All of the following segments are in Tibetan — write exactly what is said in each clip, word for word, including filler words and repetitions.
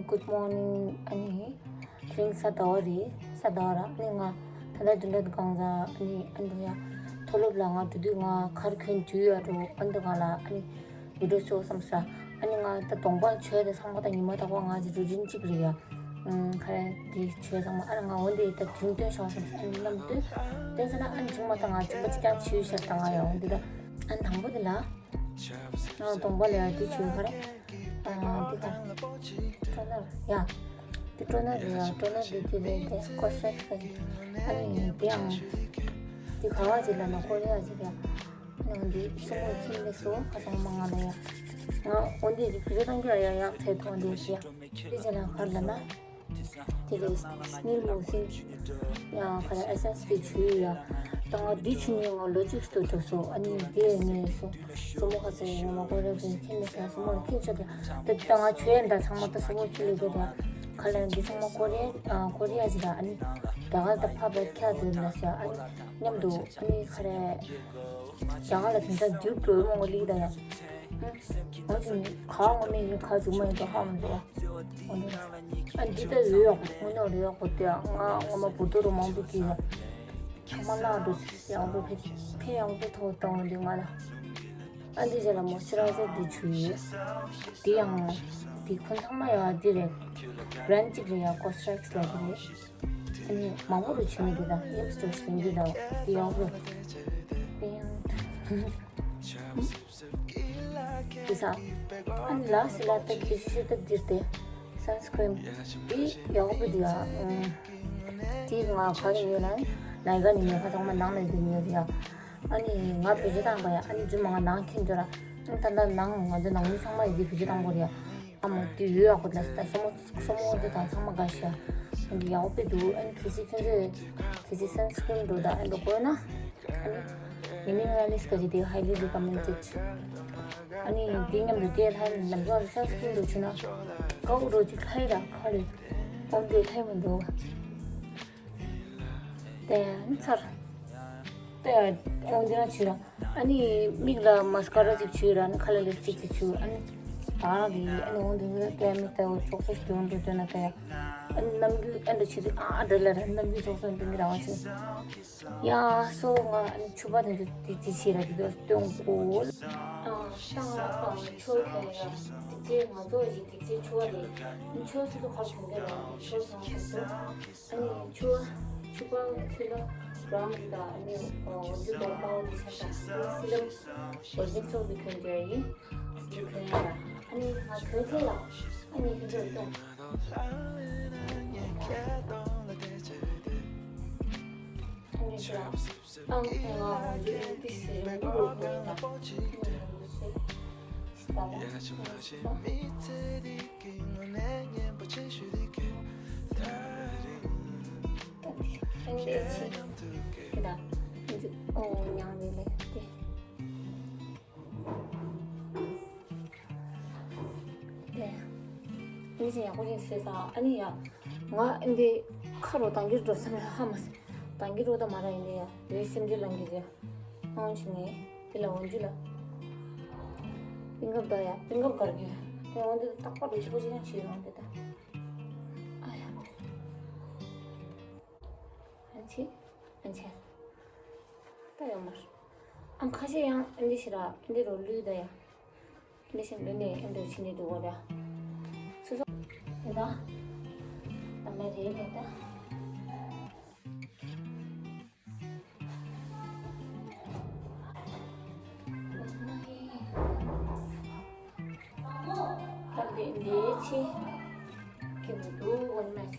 Good morning. ཨ་ནི་དེ་རིང་གཟའ་ཟླ་བ་རེད། གཟའ་ཟླ་བ་ར། ཨ་ནི་ང་ད་ལྟ་དུས་འདྲ་གང་ཟ། ཨ་ནི་ཨ་འདུག་ཡ། མཐོ་སློབ་ལ་ང་འགྲོ་དུས་ང་གར་གྱོན་དུས་ཡ་འགྲོ། ཨ་འདུག་གང་ལ་ཨ་ནི་བི་ཌིའོ་ཤོ་བསམ་ས། ཨ་ནི་ང་ད་གདོང་པ་བྱས་ཏེ་ཚང་མ་ད་ཉི་མ་རྟག་པར་ང་ཅི་རུ་ཊིན་གཅིག་རེད་ཡ། ཨུམ། ག་རེ་དེ་བྱས་ཚང་མ། ཨ་ནི་ང་འོན་ཏེ་ད་དུས་སྟོན་བྱུང་བསམ་ས། ཨ་ནི་ལམ་དུས་སྟོན་ས་ན། ཨ་ནི་ཅུང་མ་ད་ང་ཅུང་མ་ཅིག་ཀྱང་བྱས་ཤར་ད་ང་ཡ། འོན་ཏེ་ད་ཨ་ནི་དང་པོ་དེ་ལ། ང་གདོང་པ་ལ་ཡ་དེ་བྱས་ག་རེ། ཨ། འདི་ག་ཊོ་ནར་ཡ། འདི་ཊོ་ནར་རེད་ཡ། ཊོ་ནར་འདི་དེ་རེད་དེ། ཀོ་སི་ཊིག་གི། ཨ་ནི་འདི་ཡང་འདི་ག་བ་ཅིག་ལ་ན་ཀོ་རི་ཡ་ཅིག་ཡ། ཨ་ནི་འདི་སྲུ་མོ་ཁྱིམ་ལས་སོ་ཁ་སང་མ་ང་ལ་ཡ། ང་འོ་འདི་རིག་རེ་དང་གི་ཡ་ཡ་ཡག་ཚད་ཐོག་འདི་ཡ། དེ་ཅི་ལ་གར་ལ་ན། དེ་རེད། སི་ནིལ་མོ་སིན། ཡང་ག་རེ་ཨེ་སེན་སི་དེ་བྱུགས་ཡོད་ཡ། ད་ང་འདི་བྱུགས་ནས་ང་ལོ་གཅིག་ཏུ་འགྲོ་སོང་། ཨ་ནི་དེ་ངས་སོ་སོ་མོ་ཁ་ཚོ་ཡང་མ་གོ་རེ་བས་ཁྱེད་ནས་ཀྱང་སོ་མོ་ལ་ཁྱེད་ཆོག་གི། ད་ད་ང་བྱུགས་ཡ་འདྲ་ཚང་མ་ད་སོ་མོ་ཁྱེད་ལས་དེ་ར། ཁ་ལན་འདི་ཚང་མ་ཀོ་རེ་ཡ། ཨ། ཀོ་རེ་ཡ་ཅིག་ར། ཨ་ནི་རྒྱ་གར་ད་ཕ་བས་ཁྱ་དེ་ལ་ཟེར། ཨ་ནི་མཉམ་དུ་ཨ་ནི་ག་རེ། རྒྱ་གར་ལ་དེང་སང་རྒྱུགས་འགྲོ་མོ་ལིག་ད་ཡ། ང་ཚོ་ནི་ག་ངོ་མ་ཡིན་ག་ཚུགས་མ་ཡིན་པ་ཧ་མི་འདུག་ཨ་འདི་ལྟ་ཡོད་ཡག་པོ། དངོས་གནས་ཡོད་ཡག་པོ་དེ། ང་ངོ་མ་བུ་ཏོ་རུ་མང་པོ་གི་ཡ། ཚང་མ་ལག་འགྲོ་ཡག་པོ་ཕེ་ཕེ་ཡག་པོ་ཐོག་བཏང་འདི་ང་ལ། ཨ་འདི་རྗེས་ལ་མོ་སི་ར་ཟེར་འདི་བྱུགས་ཡོད། འདི་ཡང་འདི་ཁོ་ཚང་མ་ཡང་འདི་རེད། བྷི་རེན་ཌི་གཅིག་རེད་ཡ། ཀོ་སི་ཊིག་ལ་འདི་རེད། ཨ་ནི་མང་པོ་རུ་བྱུང་ནས་འདི་དང་ཡེམ་སི་ཏོར་ཞིག་འདི་དང་འདི་ཡག་པོ། དེ་ས། ཨ་ནི་ལ་སི་ལ་ཏ་ཁི་ཤི་ཤི་ཏ་འདིར་ཏེ། སན་སི་ཀྲིན། འདི་ཡག་པོ་འདུག་ཡ། ཨུམ། འདི་ང་ག་རེ་ཡོད་ན། ནའི་ཀ་ནས་ཉོས་ཁ་ཚང་མ་ནང་ནས་འདི་ཉོས་རེད་ཡ། ཨ་ནི་ང་བེད་སྤྱོད་བཏང་པ་ཡ། ཨ་ནི་རྗེས་མ་ང་ནང་འཁྱེར་འགྲོ་ར། ཨ་ནི་ད་ལྟ་ནང་ང་ཚོ་ནང་མི་ཚང་མ་ཡི་འདི་བེད་སྤྱོད་བཏང་དགོས་རེད་ཡ། ཨ་མ་དེ་ཡོད་ཡག་པོ་ལ་ད་སོ་མོ་སོ་མོ་དེ་དང་ཚང་མ་དགའ་ཤག་འདི་ཡག་པོ་འདུག་ཨ་ནི་གལ་སྲིད་ཁྱོད་ཚོས་གལ་སྲིད་སན་སི་ཀྲིན་འགྲོ་ད་ཨ་འགྲོ་དགོས་ན། ཨ་ནི་མི་ནི་མ་ལི་སི་ཊི་ག་ཅིག་དེ་highly recommended། ཨ་ནི་དེ་མཉམ་དུ་དེ་ལྷ་ནམ་རྒྱུན་སན་སི་ཀྲིན་འགྲོ་བྱུང་ན་དགའ་པོ་འགྲོ་ཅིག་ལྷ་ཡི་ར་ཁ་ལས་ཨོ་དེ་ལྷ་ཡི་མི་འདུག་དེ་ཚར། དེ་འོང་དེ་རང་བྱུས་ར། ཨ་ནི་མིག་ལ་མ་སི་ཀ་ར་ཅིག་བྱུས་ར། ཨ་ནི་ཁ་ལ་ལིབ་སི་ཊིག་ཅིག་བྱུས། ཨ་ནི་ད་རེད། ཨ་ནི་འོང་དེ་ནི་དེ་མིག་ལྟ་བུ་ཙོག་ཙོག་སྟོན་འགྲོ་སྟོན་ན་ད་ཡ། ཨ་ནི་ནམ་རྒྱུན་ཨ་འདྲ་བྱེད་དུས་ཨ་འདྲ་ལ་ར་ནམ་རྒྱུན་ཙོག་ཙོག་སྟོན་གི་རང་བ་ཅིག་ཡ་སོ་ང་ཨ་ནི་ཕྱུ་པ་དེ་ཚོ་དེ་དེ་བྱེད་ར་དེ་ཚོ་སྟོན་གོ། ཨ་ཤང་ལ་པང་ཆོས་ཁྱོད་ཡ། དེ་ཚེ་ང་ཚོ་ཡི་དེ་ཚེ་ཆོས་རེད། ཆོས་སུ་ཁ་ཁྱོད་འདི་ར་ཆོས་སང་ཁ་ཚོ། ཨ་ནི་ཆུ་ཆུ་པ་ཚི་ལ་རང་གི་ད་ཨ་ནི་འོ་འདི་དོ་པའོ་འདི་ཆ་ས་སི་ལམ་འོ་འདི་ཚོགས་འདི་གྱོན་རྒྱུ་ཡིན། འདི་གྱོན་ཡ་ཨ་ནི་ང་གྱོན་ཚེ་ལ་ཨ་ནི་ཁྱོད་ཚོར་སྟོན། ཨ་ནི་ཤ་ཨང་ཁོ་ང་འོ་འདི་འདི་སི་རིང་པོ་རུ་གྱོན་ཡ་ད། ཨ་ནི་ཡག་པོ་ཅིག་བཟོས་ས། ཨ་ནི་ཡ། ང་འདི་ཁ་རོ་དང་གིར་འགྲོ་བསམ་ཡ་ཧ་མ་སི། དང་གིར་འགྲོ་ད་མ་ར་ཡིན་ཡ། བའི་སེམས་ཀྱི་ལང་གི་རེད། ཨང་ཆི་ནས་དེ་ལ་འོན་ཇུ་ལ། པིན་ཀབ་ད་ཡ། པིན་ཀབ་གར་གི། དེ་འོན་དེ་རྟག་པར་རུ་ཆི་པོ་ཅི་ཡང་བྱེད་རང་དེ་ད། ཨ་ཡ། ཨ་ཆི། ཨ་ཆི། ད་ཡོང་མར། ཨང་ཁ་ཤས་ཡང་འདི་ཞི་ར་འདི་རོ་ལུས་ད་ཡ། འདི་ཞི་ལུས་ནས་འདི་ཕྱི་ནས་འདུག་གོ་ར། སོ་སོ། དེ་ད། ད་མེ་རེད་ནས་ད། ད་འདི་འདི་ཕྱི། ཁྱེད་འདུག་གོ་ནས།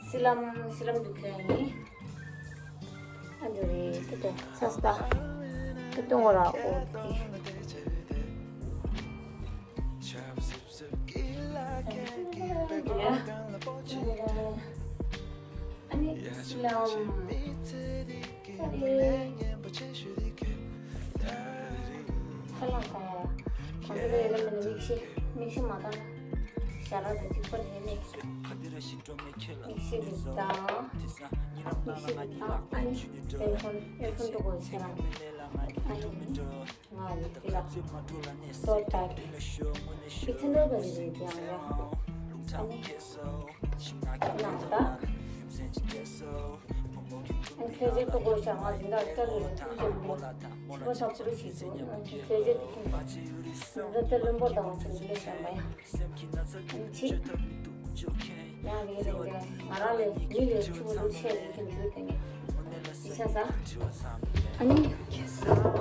སི་ལམ་སི་ལམ་དུ་ཁྱོད་ནི། ཨ་འདི་རེད་དེ་དེ་ས་སི་ད། དེ་གཏོང་བ་ར་ཨོ་དེ། ཨ་ནི་སི་ལམ། ཨ་ནི། ཁ་ལག་དང་། གོང་ཚོ་ལས་ལ་མི་ནི་མིག་ཤེལ་མིག་ཤེལ་མ་བཏང་ན། ཞྭ་ར་དང་གཅིག་པ་རེད་ནས། མིག་ཤེལ་རེད་དང་། མིག་ཤེལ་རེད་དང་ཨ་ནི་ཨེར་ཕོན་ཨེར་ཕོན་འགྲོ་དགོས་ཟེར་ར། ཨ་ནི་ང་ལ་དེ་ལ་སྟོར་ད་གི། ཁྱི་ཚན་ར་བ་ཞིག་རེད་དེ་ཡང་ཡ། ཨ་ནི་ཁྱེད་ལ་ད། ཨ་ནི་ཁྱེད་ཚོའི་ཐོག་གོ་ཤ་ང་འཛིན་བདག་སྐྲ་ལོ་ལ་ཐུག་ཅེས་མོ་ཆུ་ཁ་ཤ་ཕུ་རུ་ཞིག་འདུག་ཨ་ནི་ཁྱེད་ཚོའི་དེ་ཁྱིམ་ད་འཛིན་བདག་སྐྲ་ལོན་པོ་དང་ཆུ་ལོ་ཤ་མ་ཡ། ཨ་ནི་ཁྱེད། ཡང་རེད་རེད་རེད། ང་རང་ལས་མི་ལས་ཕྲུ་གུ་ལུག་ཆད་རེད་ཁྱོད་འགྱུར་དེ་ནས་ཡིག་ཆ་ས། ཨ་ནི།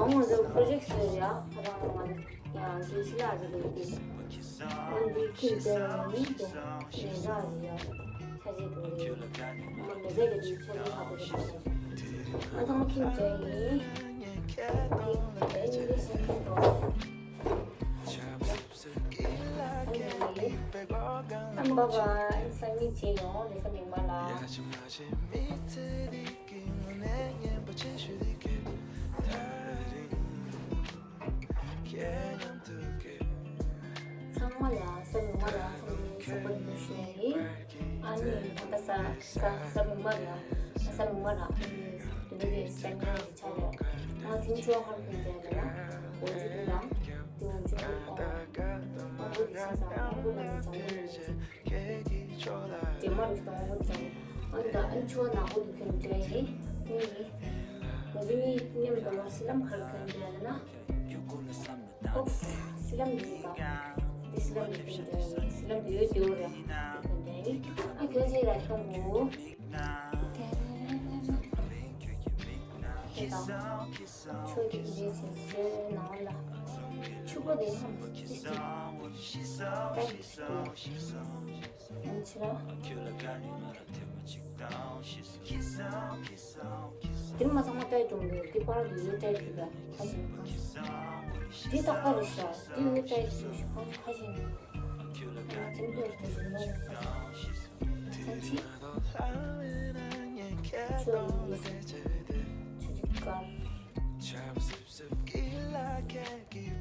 ཨང་ང་ཚོ་པྲོ་ཇེག་སི་ཡ་ཁ་པར་ང་ཡང་འདི་ཤི་ལ་རེད་རེད་དེ། ཨང་འདི་ཁྱིམ་དེ་ནི་དེ་ལས་རག་རེད་ཡ། ཆ་ཆེ་དུ་རེད། ང་མི་ཟེར་གི་དེ་ཆ་ཆེ་ཁ་པར་རེད། ང་ཚང་ཁྱིམ་དེ་ཡིན། དེ་ཨེ་ནི་ཤིང་ཁྱིམ་དང་། ཨམ་པ་པ་སང་ཉིན་བྱེད་ཡོང་ལེ་ས་མིག་དམར་ལ། ཚང་མ་ལ་ས་མིག་དམར་ལ་ཚང་མ་ཚོགས་པ་འདུ་ཤེས་ཡིན། ཨ་ནི་ད་ལྟ་ས་ས་ས་མིག་དམར་ལ་ས་མིག་དམར་ལ་ཨ་ནི་དེ་འདྲ་དེ་སེམས་ཁྲལ་གྱི་ཆ་ལ་ང་ཐེངས་ཆུ་བ་ཧར་ཁོན་དེ་ལ་ན་འོ་ཅི་དེ་ལ་དེ་འོ་ཅི་དེ་ཨོ་ཨོ་དེ་ཆ་ས་ཨོ་ལ་ནི་ཚང་མ་ལ་ནི། རྗེས་མ་རུ་སྟོང་བོ་ཙམ། ཨ་ནི་ད་ཨ་ནི་ཆུ་བ་ནག་པོ་འདུག་མཁན་འདྲ་ཡིན། ནི་ནི། ང་ཚོ་གཉིས་མཉམ་དུ་སི་ལམ་ཁར་མཁན་འདྲ་ཡིན་ན། ཨོ། སི་ལམ་འདི་ག་འདི་སི་ལམ་འདི་མཁན་འདྲ་ཡིན། སི་ལམ་འདི་ཡོད་དེ་འོ་ར། འདི་མཁན་འདྲ་ཡིན། ཨ་ཁྱོད་ཚེ་ར་གཏོང་གོ། དེ་དང་། ཆོས་ཀྱི་འདི་ཚེ་ཟེར་ནང་ལ། ཆུ་བ་འདི་ཧམ་ཙི་ཙི། ད་འདི་འདི། ཡང་ཕྱིར། དེ་མ་ཚང་མ་སྤྲད་འགྲོ་འདུག་དེ་པར་དུ་ཡོད་སྤྲད་དུས་ལ་ཁ་ཞིག་ཁ་ཞིག་དེ་རྟག་པར་རེད་ཤག་དེ་ཡོད་སྤྲད་དུས་ཤིག་ཁ་ཞིག་ཁ་ཞིག་ཁ་ཞིག་ཁ་ཞིག་དེ་འདྲ་ཞིག་ཡོད་ན་ཡང་ཁ་ཞིག་ཁ་ཞིག་ཆོས་ཡིན་ཆོས་ཀྱི་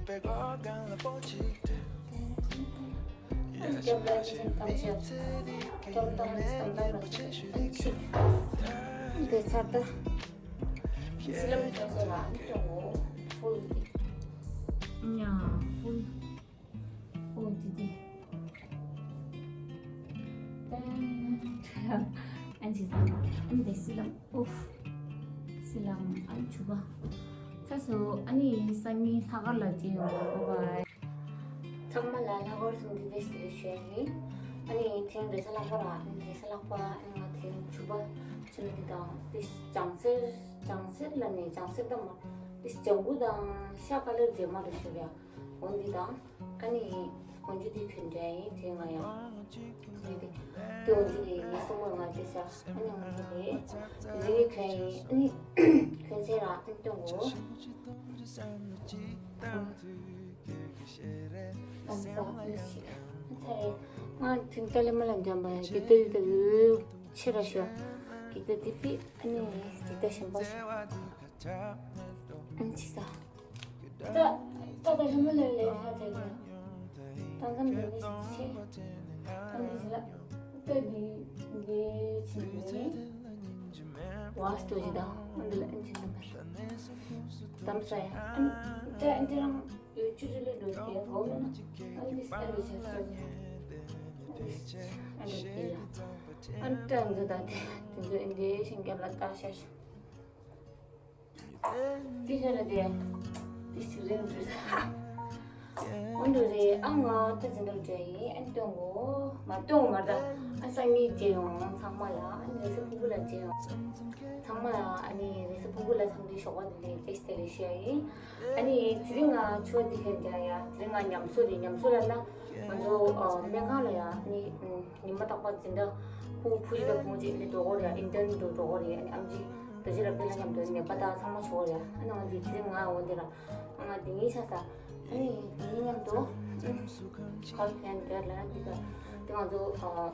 དཀར། ཨན་ཅི་ས། ཨན་དེ་སི་ལམ། ཨོ། སི་ལམ་ཨན་ཆུ་བ། ཚ་སོ་ཨ་ནི་སང་ཉིན་ལྷག་དཀར་ལ་མཇལ་ཡོང་། བྷའི་བྷའི། ཚང་མ་ལ་ལྷག་དཀར་སོང་འདི་དེ་སི་ལེ་ཤོད་ཡིན། ཨ་ནི་ཐེངས་རེས་གཟའ་ལྷག་པ་ར་ཨ་ནི་རེས་གཟའ་ལྷག་པ་ཨ་ནི་ང་ཐེངས་ཆུ་བ་ཆུ་ལ་འདི་དང་དེ་ལྗང་སེར་ལྗང་སེར་ལ་ནི་ལྗང་སེར་དང་མ་དེ་ལྗང་གུ་དང་ཤ་ཀ་ལར་རྗེས་མ་རུ་ཤོད་ཡ། འོ་འདི་དང་། ཨ་ནི། འོན་ཏེ་དེ་གྱོན་འདྲ་ཡིན་དེ་ང་ཡང་། རེད་དེ། དེ་འོན་ཏེ་དེ་ངའི་སྲིང་མོར་ང་དེ་ཤ། ཨ་ནི་འོན་ཏེ་དེ། དེ་རིང་གྱོན་ཡིན་ཨ་ནི། གྱོན་ཚེ་ར་ཨ་ནི་སྟོན་གོ། ཨ་ནི་ད་ཨ་ནི་ཤི། ཨ་ཚ་རེད། ང་དེ་ཏ་ལི་མ་ལ་འཇམ་པ་ཡ་གི་ཏི་ཏི་ཏི་ཆེ་ར་ཤོ། གི་ཏི་ཏི་པི་ཨ་ནི་གི་ཏི་ཞིམ་པོ་ཤོ། ཨ་ནི་ཆི་ས། ད་ད་ད་ཧི་མ་ལ་ཡའི་ལས་ལྷ་དེ་གི་ད་མཚམས་འདི་ནི་ཞིག་ཆེ། ཨ་ནི་ཞིག་ལ་ད་འདི་འདི་ཆི་ནི་ཝ་སྟོ་ཞིག་དང་ཨ་འདི་ལ་ཨ་ནི་ཆི་ནི་མ་དམ་ས་ཡ་ཨ་ནི་ད་ཨ་འདི་རང་ཡོད་ཅི་རི་ལི་འགྲོ་དེ་འོ་མེད་ན་ཨ་ནི་ཨ་ནི་ཞིག་སོ་ཨ་ནི་ཨ་ནི་དེ་ལ་ཨ་ནི་ད་འདི་ད་དེ་དེ་ཚོ་ཨ་འདི་ཞིག་རྒྱབ་ལ་ལྟ་ཤ་ཤ། དེ་ཁྱོད་ལ་དེ། དེ་ཞིག་རེད་འདུག་ས། འོ་འདུག་རེད་ཨ་ང་ད་འཛིན་གྲྭ་འགྲོ་ཡིན་ཨ་ནི་སྟོན་གོ། མ་སྟོན་མ་ད། ཨ་སང་ཉིན་མཇལ་ཡོང་ཚང་མ་ལ་ཨ་ནི་རེས་གཟའ་ཕུར་བུ་ལ་མཇལ་ཡོང་། ཚང་མ་ལ་ཨ་ནི་རེས་གཟའ་ཕུར་བུ་ལ་འཚམས་འདྲི་ཞོགས་པ་འདི་ནས་བཀྲ་ཤིས་བདེ་ལེགས་ཞུ་ཡ་ཡིན། ཨ་ནི་དེ་རིང་ང་ཆུ་བ་འདི་ལྷན་རྒྱག་ཡ་དེ་རིང་ང་ཉམས་གསོ་རེད། ཉམས་གསོ་ལབ་ན་ང་ཚོ་སྨན་ཁང་ལ་ཡ་ཨ་ནི་ཉི་མ་རྟག་པར་འཛིན་གྲྭ་ཕྲུ་གུ་ཕྲུ་གུ་དང་ཕྲུ་གུ་ཅིག་ཨ་ནི་འགྲོ་གོ་རེད། ཨིན་ཊརན་དུ་འགྲོ་གོ་རེད། ཨ་ནི་ཨམ་ཆི་རྡོ་རྗེ་རབ་བརྟན་ལ་མཉམ་དུ་ནད་པ་དང་ཚང་མ་བྱུང་བ་རེད། ཨ་ནི་འོ་འདི་དེ་རིང་ང་འོ་འདི་ར་ང་འདི་ཉིད་ཆགས་ས། ཨ་ནི་འདི་ཉིད་མཉམ་དུ་ག་རེ་ཕན་འདྲ་ལ་འདི་ག་འདི་ང་ཚོ་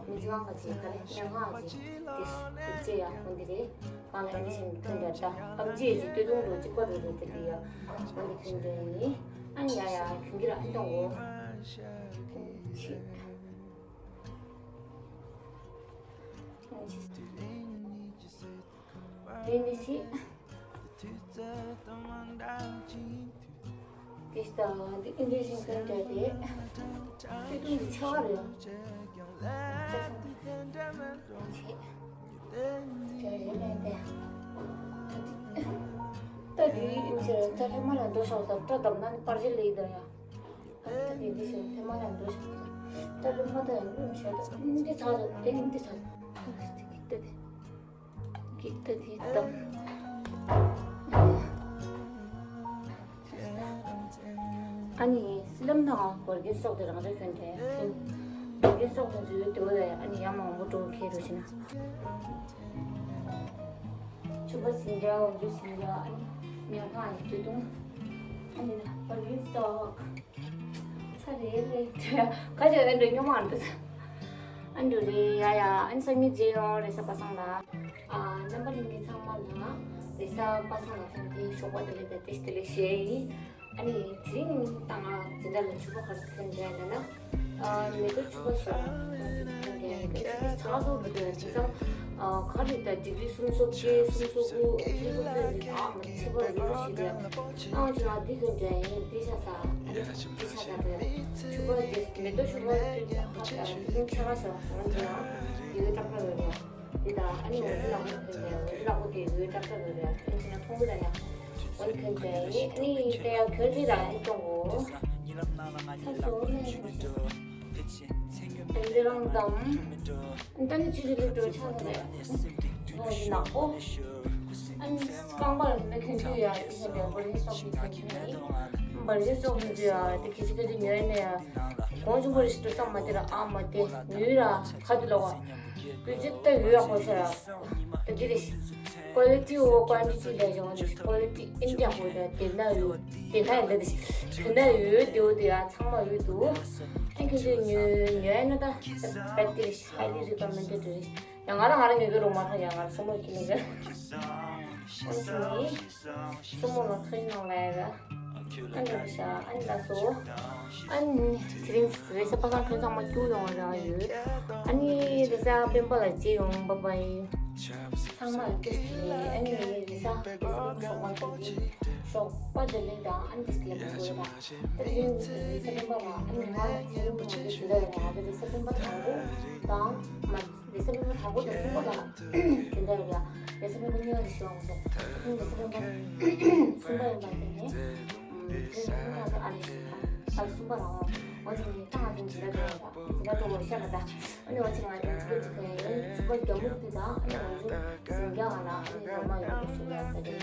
མི་ཚེ་གང་ག་ཅིག་ག་རེ་སྨན་ཁང་ཅིག་དེ་དེ་ཅེ་ཡ་འོ་འདི་རེད། གང་ལ་ཨ་ནི་བཞིན་ཐོན་འདྲ་ད་ཨམ་ཆི་ཡི་ཅིག་སྟོད་ཐུང་རུ་གཅིག་པ་རུ་རུ་དེ་དེ་ཡ་འོ་འདི་ཐོན་འདྲ་ཡིན། ཨ་ནི་ཡ་ཡ་གྱོན་གྱི་ར་ཨ་ནི་གཏོང་གོ། ཆི། དེ་ནི་ཤི། དེ་ལྟ་བ་འདི་ཨིན་ཌི་ཞིང་ཁན་འདྲ་རེད། དེ་དུང་གི་ཆེ་བ་རེད། ད་དེ་ཡིན་ཕྱིར་ད་ལྷ་མ་ལ་འགྲོ་ཤོག་ཟེར། སྐྲ་བསྡམས་ན་ནི་པར་ཆས་ལེགས་འདུག་ཡ། ད་དེ་འདི་ཕྱིར་ལྷ་མ་ལ་འགྲོ་ཤོག་ཟེར། ད་ལྷ་མ་ད་ཡང་ལྷུམ་ཤོག་ད་འདི་ཚ་ཚ་དེ་འདི་ཚ་ཚ། ད་དེ་གིག་ད་དེ་བསྡམས། ཨ་ནི་སི་ལམ་ནང་བར་གྱི་སོག་དེ་རང་རེ་གྱོན་དེ། བར་གྱི་སོག་དེ་ཚོའི་དེ་བ་ལས་ཨ་ནི་ཡང་མང་པོ་འགྲོ་ཁེལ་འགྲོ་ཤི་ན། ཕྱུ་པ་སིང་རྒྱ་འོ་ཇུ་སིང་རྒྱ་ཨ་ནི་མིང་ཁང་ཨ་ནི་དུས་ཐུང་། ཨ་ནི་ན་བར་གྱི་སོག་ཚ་རེད་ལེ། ཁ་ཆེ་ཨ་འདྲ་སྙོ་མ་འདུག་ཨ་འདྲ་རེད་ཡ་ཡ། ཨ་ནི་སང་ཉིན་མཇལ་ཡོང་རེ་ས་པ་སང་ལ། ཨ་རྣམ་པ་གླིང་གི་ཚང་མ་ལ་རེ་ས་པ་སང་ལ་ཚང་དེ་ཞོགས་པ་དེ་ལས་དེ་དེ་ལས་ཞེས་ཡིན། ཨ་ནི་དེ་རིང་ད་ང་འཛིན་གྲྭ་ལ་ཕྱུ་པ་ག་རེ་གྱོན་བསྡད་ཡོད་ན། ཨ་མེ་ཏོག་ཕྱུ་པ་ཞིག་གྱོན་བསྡད་ཡོད། ཚ་སོ་འདུག་དེ་ཚང་ཨ་ག་རེ་ད་ཌིག་རི་སུམ་ཅུ་སོ་བརྒྱད་སུམ་ཅུ་སོ་དགུ་སུམ་ཅུ་སོ་བརྒྱད་ནི་ཨ་མ་ཚེ་བར་རི་རུ་ཞིག་རེད། ཨང་ཅི་ང་འདི་གྱོན་བསྡད་ཡིན། འདི་ཤ་ཚ་ཨ་ནི་འདི་ཤ་ཚ་དེ་ཕྱུ་པ་དེ་མེ་ཏོག་ཕྱུ་པ་དེ་ཕ་ཕ་ད་འདི་ཚ་ག་ཤོག་ང་ཚོ་ཡང་ཡོད་ཏག་ཏག་ཡོད་རེད། འདི་དང་ཨ་ནི་འོ་ཙི་ལག་པ་གྱོན་བསྡད་ཡོད། འོ་ཙི་ལག་པ་དེ་ཡོད་ཏག་ཏག་ཡོད་རེད། ཨ་ནི་ཅི་ན་ཕུང་པོ་ད་ཡང་། འོན་ཀྱང་དེ་ནི་དེ་ཡང་གྱོན་ཅིག་དང་ཨེ་གཏོང་གོ། ཚ་སོ་ནས་དེ་རང་དང་། ད་ནི་ཅི་རིགས་ལས་འགྲོ་ཆགས་ནས་ལོ་ཡི་ནག་པོ། ཨ་ནི་རྐང་པར་ནི་གྱོན་ཅིག་ཡ་དེ་ནས་བར་ཡི་སོག་གི་གྱོན་ཅིག་ནི། བར་ཡི་སོག་གི་ཡ་དེ་ཁྱི་ཅི་ཁྱི་ཅི་ཉོས་ནས་ཡ། གོང་ཆུང་པོ་རེ་ཞིག་ཏུ་བསམ་མ་དེ་ར་ཨ་མ་དེ་ཉོས་ར་ཁ་དེ་ལོག་བ། བོད་ཇི་ལྟ་ཡོད་ཡག་པོ་ཤར་ར། ད་འདི་རེད། ཀོ་ལི་ཊི་ཨོ་ཀོན་ཊི་ཊི་ལས་བྱུང་བ་ཀོ་ལི་ཊི་ཨིན་ཏི་ཡག་པོ་རེད། དེ་ན་ཡོད་དེ་ན་ཡོད་དེ་དེ་ན་ཡོད་དེ་འོ་དེ་ཡ་ཚང་མ་ཡོད་འདུག་ཨ་ཁྱོད་ཚོས་ཉོས་ཉོས་ན་ད་ད་དེ་རེད། highly recommended རེད། ཡང་ང་རང་ང་རང་ཉོ་གི་རོ་མ་ཐག་ཡང་ང་རང་སོ་མོ་ཁྱི་ནས་ཨ་ཁྱི་ནས། སོ་མོ་ལ་ཁ་ཡིན་ནང་ལ་ཡ་ར། ཨ་འདྲ་ཤ་ཨ་ནི་ལ་སོ། ཨ་ནི་དེ་རིང་རེས་གཟའ་པ་སངས་ཁྱོད་ཚང་མ་སྐྱུག་ཡོང་བ་རང་ཡོད། ཨ་ནི་རེས་གཟའ་སྤེན་པ་ལ་མཇལ་ཡོང་། བཱའི་བཱའི། ཚང་མ་ལ་ཏོག་ཙམ་རེད། ཨ་ནི་རེས་གཟའ་རེས་གཟའ་སྤེན་པ་ཞོགས་པ་དེ་ལས་ཞོགས་པ་དེ་ལས་དང་ཨ་ནི་ཏོག་ཙམ་ལས་མི་དགོས་ལ། ད་དེ་རིང་རེས་གཟའ་སྤེན་པ་ལ་ཨ་ནི་ང་ཚོ་རེས་གཟའ་སྤེན་པ་དང་པོ་དང་མ། རེས་གཟའ་སྤེན་པ་དང་པོ་དང་གསུམ་པ་ལ་དེ་འདྲ་ཡོད་ཡ། རེས་གཟའ་སྤེན་པ་གཉིས་པ་དེ་ཞུ་བ་མ་ཟད། ཨ་ནི་རེས་གཟའ་སྤེན་པ་གསུམ་པ་ཡིན་པ་དེ་ནས་ཨུམ་ཁྱོད་ཚོ་ང་ཚོ་ཨ་ནི་ཞུ་ཨ་གསུམ་པ་ལ་འོང་། འོ་དེ་ནས་ད་ང་ཚོ་འཛིན་གྲྭ་འགྲོ་ཡ། འཛིན་གྲྭ་འགྲོ་བར་ཤ་ལ་ད་ཨ་ནི་འོ་དེ་ང་ཚོ་ཕྱུ་པ་རྒྱ་སྨུག་དེ་དང་ཨ་ནི་འོ་ཚོ་ཟིང་རྒྱ་ང་ལ་ཨ་ནི་ལོ་མ་ཡོད་པ་ཞུ་ཡ་ཟེར་ཏེ།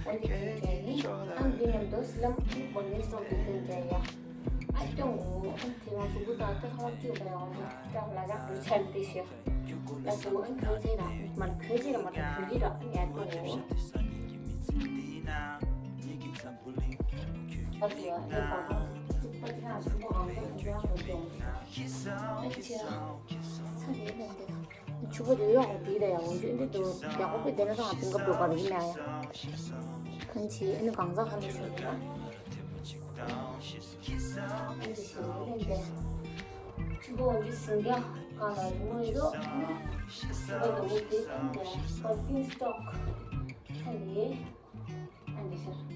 འོ་དེ་ཁྱོད་ཚོ་ནི་ཨ་ནི་འདི་མཉམ་དུ་སི་ལམ་ཨ་ནི་བོ་ནི་སོགས་དེ་ཁྱོད་ཚོ་ཡ། ཨ་སྐྱོང་ངོ་། ཨ་དེ་ང་གཟུགས་པོ་དང་ད་ཐང་བཅུག་པ་ཡང་འདུག་ཀྲང་ལ་རག་འདུག་ཆ་དེ་ཤི། ལ་སུ་ཨ་གོས་ཚེ་ར་མར་གོས་ཚེ་ར་མར་གོས་ཀྱི་ར་ཡ་ཏོ། ཨ་དེ་ཨ་ནི་ང་གཟུགས་པོ་གང་ག་གཟུགས་པོ་གང་ག་གཟུགས་པོ་གང་ག་གཟུགས་པོ་གང་ག་ཨ་ཅེ་ཨ་ཚ་རེད་ལ་འདི། ཕྱུ་པ་རེ་ཡོང་དེ་ལ་ཡང་འོན་ཏེ་འདི་འདུག་ཡག་པོ་དཔེ་བསྡད་ན་ཐང་ཕིང་ཀ་བོ་ག་རེ་ཡིན་ན་ཡང་། ཁོང་ཆེ་ཨ་ནི་གང་ཟག་ཧ་ལས་ཤོར་ན། ཨ་ནི་ཞིག་ལས་ཏེ། ཕྱུ་པ་འོན་ཏེ་ཟིང་རྒྱ་གང་ལ་རི་མོ་ཡོད་ཨ་ནི་ཕྱུ་པ་དང་འོན་ཏེ་ཨ་ནི་པར་ཀིང་སི་ཊོག་ཁ་ལས་ཨ་ནི་ཤར།